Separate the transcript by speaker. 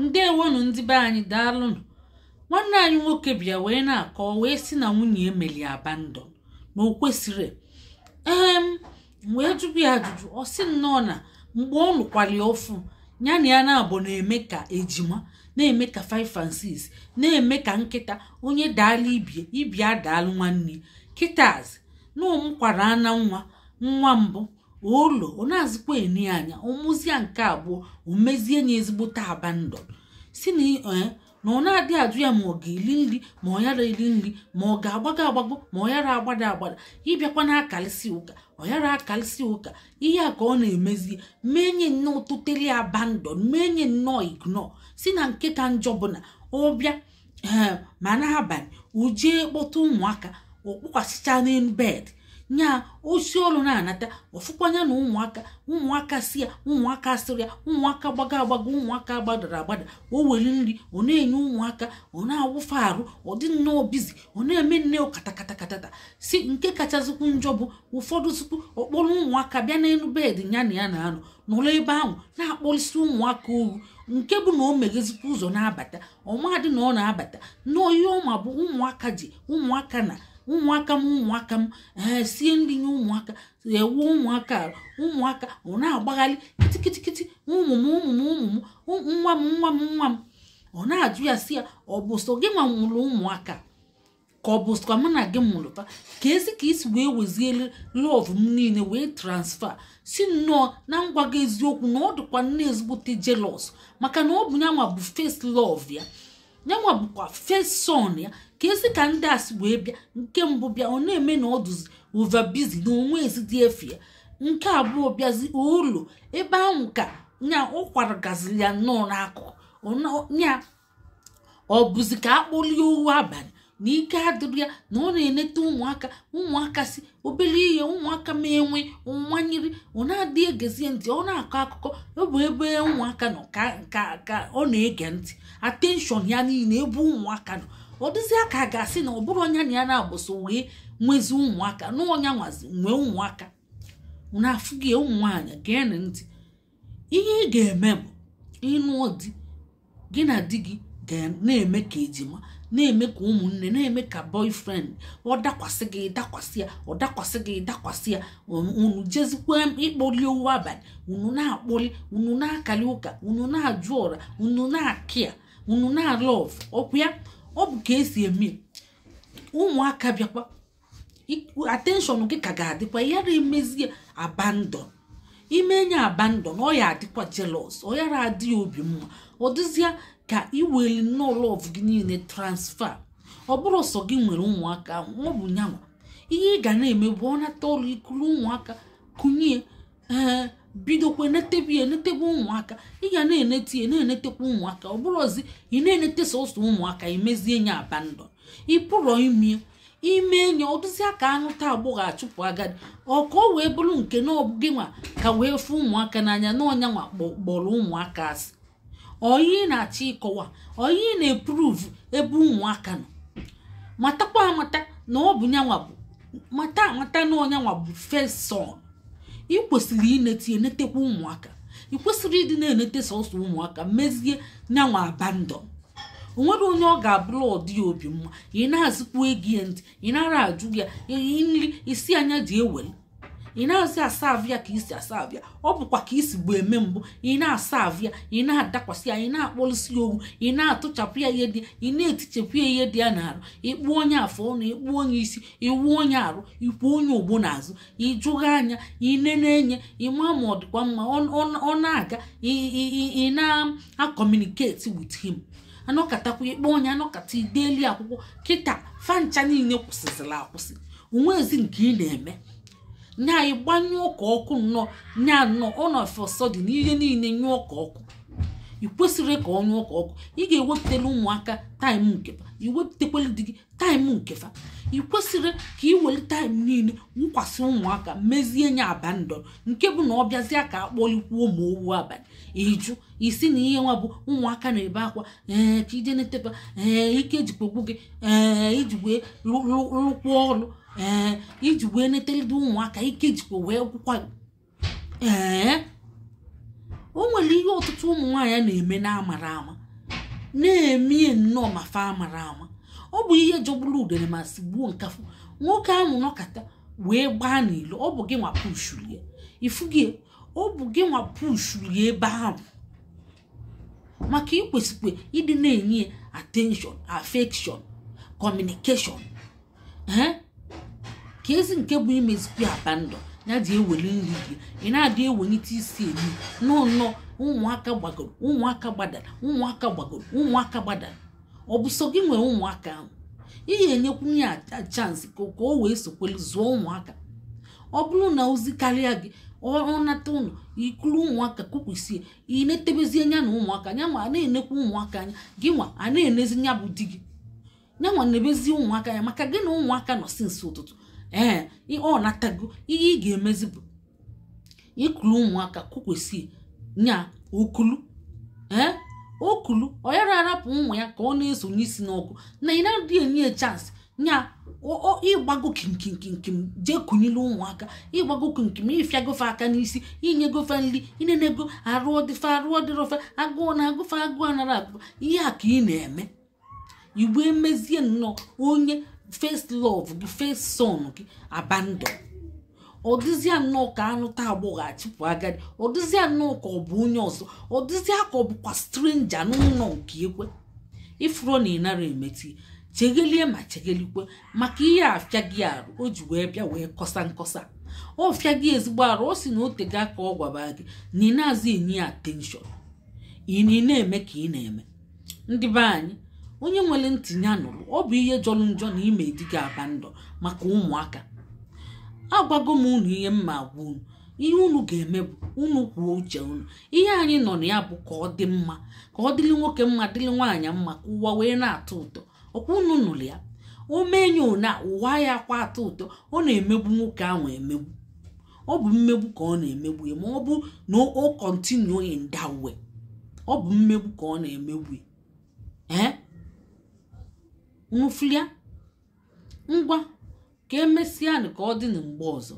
Speaker 1: Ndewonụ ndị be anyị, daalụnụ. Nwanne anyị nwoke bịa wee na-akọ wee sị na nwunye emeli abandon, na o kwesịrị. Ee, wee jụbụ ya ajụjụ. Ọ sị nnọọ na mgbe ọ nụkwali ọfụ ya na ya na-abụ na-eme ka ejima, na-eme ka 5 and 6, na-eme ka nkịta onye daala ibie ibie adaalụ nwanne kịtaz na ụmụkwara ana nwa nwa mbụ ụlọ ọ na-azụkwa eni anya ụmụzia nke abụọ o mezie ya ezigbote abandon. Si na na ọ na-adị ajụ ya ma ọ ga-eli nri ma ọ yara eli nri, ma ọ ga-agbago agbago ma ọ yara agbada agbada, ịbịakwa na-akalịsị ụka ọ yara akalịsị ụka. Ihe a ka ọ na-emezi menye nnọọ totally abandon, menye nnọọ ignore. Si na nke ka njọ bụ na ọ bịa ee ma n'abalị o jee kpọta ụmụaka ọ kpọkwasịcha n'elu bed nya osi ọrụ na-anata ọfụkwanya na ụmụaka ụmụaka si ya, ụmụaka sịrị ya, ụmụaka gbago agbago, ụmụaka gbadara agbada. O were nri ọ na-enye ụmụaka, ọ na-awụfe arụ, ọ dị nnọọ busy, ọ na-eme nne katakata. Si nke kachasịkwu njọ bụ ụfọdụ tupu ọkpọrọ ụmụaka bịa n'elu bed ya na ya na-anọ nọrọ ebe ahụ na-akpọrịsị ụmụaka oru, nke bụ na o meghezikwa ụzọ na-abata ọmadị na ọ na-abata nnọọ. Ihe ọma bụ ụmụaka ji ụmụaka na ụmụaka m ụmụaka m ee sie nri nye ụmụaka, ewu ụmụaka arụ ụmụaka, ọ na-agbagharị kịtịkịtịkịtị, ụmụ m ụmụ m ụmụ m, nwa m nwa m nwa m. Ọ na-ajụ ya si ya, ọ bụ sọ gị nwa mụrụ ụmụaka ka ọ bụ sọ mụ na gị mụrụ fa? Ka ezi ka isi wee wezielu love m niile wee transfer. Si nnọọ na ngwa gị eziokwu na ọ dịkwa nne ezigbote jealous, maka na ọ bụ nyanwa bụ first love ya, nyanwa bụkwa first son ya. Ka ezi ka ndị a si wee bịa, nke mbụ bịa ọ na-eme na ọ dụzi over busy na onwe ezidi efe ya, nke abụọ bịazi ụlọ ebe ahụ ka nya ọ kwaragaziri ya nnọọ n'akụkụ nya, ọ bụzi ka akpọlie owu abalị na ike adịrị ya na ọ na-enete ụmụaka. Ụmụaka si obere ihe ụmụaka ma enwe nwanyere, ọ na-adị egezie ntị, ọ na-akọ akụkọ. Ọ bụ ebe ụmụaka nọ ka ka ka ọ na-ege ntị, attention ya niile ebe ụmụaka nọ. Ọ dịzịa ka a ga-asị na ọ bụrụ ọnya na ya na-agbaso wee nwezi ụmụaka na ọnya nwazi nwee ụmụaka. Unu afụghị? Ụmụ nwaanyị, geenụ ntị. Ihe ị ga-eme bụ ịnụọ di gị na di gị ga na-eme ka ejima, na-eme ka ụmụnne, na-eme ka boyfriend. Ọ dakwasị gị, dakwasị ya, ọ dakwasị gị, dakwasị ya. Unu jezikwa ịkpọli owu abalị, unu na-akpọli, unu na-akali ụka, unu na-ajụ ọra, unu na-akị ya, unu na-alove ọkwa ya. Ọ bụ ka esi eme. Ụmụaka bịakwa, attention gị ka ga-adịkwa yara emezie abandon. Ime nye abandon, ọ ya adịkwa jealous, ọ yara adị ya obi mma. Ọ dịzịa ka iweli nnọọ love gị niile transfer. Ọ bụrụ sọ gị nwere ụmụaka, ọ bụ nyanwa. Ihe ị ga na-eme bụ ọ nata ọrụ, ikuru ụmụaka kụnye, ee, bidokwa enetebe ya, enetebe ụmụaka. Ị ga na-enete ya, na-enetekwa ụmụaka. Ọ bụrụzi ị na-enete sọsọ ụmụaka, imezie nye abandon. Ị pụrụ ime ime enyi, ọ dịzịa ka anụta agbọghọ achụpụ agadi. Ọ ka ọ wee bụrụ nke na ọ bụ gị nwa ka wee fụ ụmụaka n'anya na ọnya nwa kpọrọ ụmụaka asị. Oyi na-achọ ịkọwa oyi na-eprove ebe ụmụaka nọ. Matakwa amata na ọ bụ nyanwa bụ, mata amata na ọnyanwa bụ first son. Ị kwesịrị ineti enetekwa ụmụaka. Ị kwesịrị ịdị na-enete sọsọ ụmụaka mezie nyanwa abandon. O nwere onye ọ ga-abụrụ ọdị ya obi mma. Ị na-azụkwa ego ya ntị, ị nara ajụ ya nri isi anya ji ewere, ị na-azị asa avịa ka isi asa avịa. Ọ bụkwa ka isi bụ eme mbụ, ị na-asa avịa, ị na-adakwasị ya, ị na-akpọlụsị ya owu, ị na-atụchapụ ya ihe dị, ị na-etichepụ ya ihe dị ya n'arụ, ịkpụ onye afọ ọnụ, ịkpụ onye isi, iwu onye arụ, ikwu onye ogbo n'azụ, ịjụghị anya, inene enye, ịma ma ọ dịkwa mma. Ọ na-aga, ị na-acommunicate with him. Anọkatakwa ikpe onye anọkata ideli akwụkwọ kịta fancha niile kwụsịzịla akwụsị onwezi nke ị na-eme nya. Anyị gbanyụọ ka ọkụ nnọọ nya nnọọ ọ nọ dị n'ihe niile nyụọ ka ọkụ. Ị kwesịrị ka ọ nyụọ ka ọkụ. Ị ga-ewepụtara ụmụaka time nkefa, iwepụtakwala di gị time nkefa. Ị kwesịrị ka ị were time niile wụkwasị ụmụaka mezie nye abandon, nke bụ na ọ bịazịa ka akpọlikwuo ma owu abalị, ịjụ isi na ihe nwa bụ ụmụaka na-ebe akwa, ee, ka ije netepa, ee, ike jikwegwu gị, ee, iji wee lụkwa ọrụ, ee, iji wee netelide ụmụaka, ike jikwa wee gwụkwa. Ee, O nwere ihe ọtụtụ ụmụ nwaanyị na-eme na-amara ama, na-emie nnọọ ma fa amara ama. Ọ bụ ihe jọgburu udere ma si gbuo nkafụ. Nwoke ahụ nọkata wee gbaa n'ilo, ọ bụ gị nwa pushuru ya. Ifugie, ọ bụ gị nwa pushuru ya ebe ahụ, maka ikwesịkwa ịdị na-enye attention, affection, communication. Ee, ka ezi nke bụ imezikwa abandon ya ji eweli nri gị, ị na-adị ewelite isi emi nnọọ nnọọ. Ụmụaka gbagoro, ụmụaka gbadara, ụmụaka gbagoro, ụmụaka gbadara. Ọ bụ sọ gị nwee ụmụaka ahụ? Ị ga-enyekwunye ya chance ka o wee sokwelu zụọ ụmụaka. Ọ bụrụ na ozi karịa gị, ọ nata ụlọ, ikulu ụmụaka kukwusie, ị na-etebezie anya na ụmụaka nya nwa a na-enekwa ụmụaka anya gị nwa a na-enezi ya bụ di gị nya nwa na-ebezi ụmụaka ya, maka gị na ụmụaka nọ sinsi ụtụtụ. Ee, ọ natago, ihe ị ga-emezi bụ ikulu ụmụaka kukwusie nya okulu. Ee, okulu ọ yara arapụ ụmụ ya ka ọ na-eso n'isi n'ọkụ na ị na-adị enye ya chance nya ịgbago kimkimkimkim jee kunyere ụmụaka, ịgbago kimkim, ịfịagofe aka n'isi, inyegofe nri, inenego arụ ọdịfe, arụ ọdịrọfe, agụụ na agụfe, agụụ anara agụfe. Ihe a ka ị na-eme igwe emezie nnọọ onye first love gị, first son gị abandon. Ọ dịzịa nnọọ ka anụta agbọghọ achịpụ agadi. Ọ dịzịa nnọọ ka ọ bụ onye ọzọ. Ọ dịzịa ka ọ bụkwa stranger n'ụlọ nke ekwe ifuru na ị nara emeti. Chegelie ma chegelikwe, maka ihe afịa gị arụ o ji wee bịa wee kọsa nkọsa. Ọ fịa gị ezigbo arụ. Ọ sị na o tego aka ọ gwaba gị na ị na-azụ enye ya attention, ị na-eme ka ị na-eme. Ndị be anyị, onye nwere ntị ya nụrụ. Ọ bụ ihe jọrọ njọ na ime di gị abandon maka ụmụaka. Agwago m unu ihe mma agwa unu. Ihe unu ga-eme bụ unu kwuo uche unu. Ihe anyị nọ na ya bụ ka ọ dị mma, ka ọ dịrị nwoke mma, dịrị nwaanyị mma, ka ụwa wee na-atọ ụtọ. Ọkwa unu nụrụ ya? O menye na ụwa ya kwa atọ ụtọ. Ọ na-emegbu nwoke ahụ emegbu. Ọ bụ mmegbu ka ọ na-emegbu ya, ma ọ bụ na o continue in that way. Ọ bụ mmegbu ka ọ na-emegbu ya. Ee, unu fụlia? Ngwa, ka emesịanụ, ka ọ dị na mgbe ọzọ.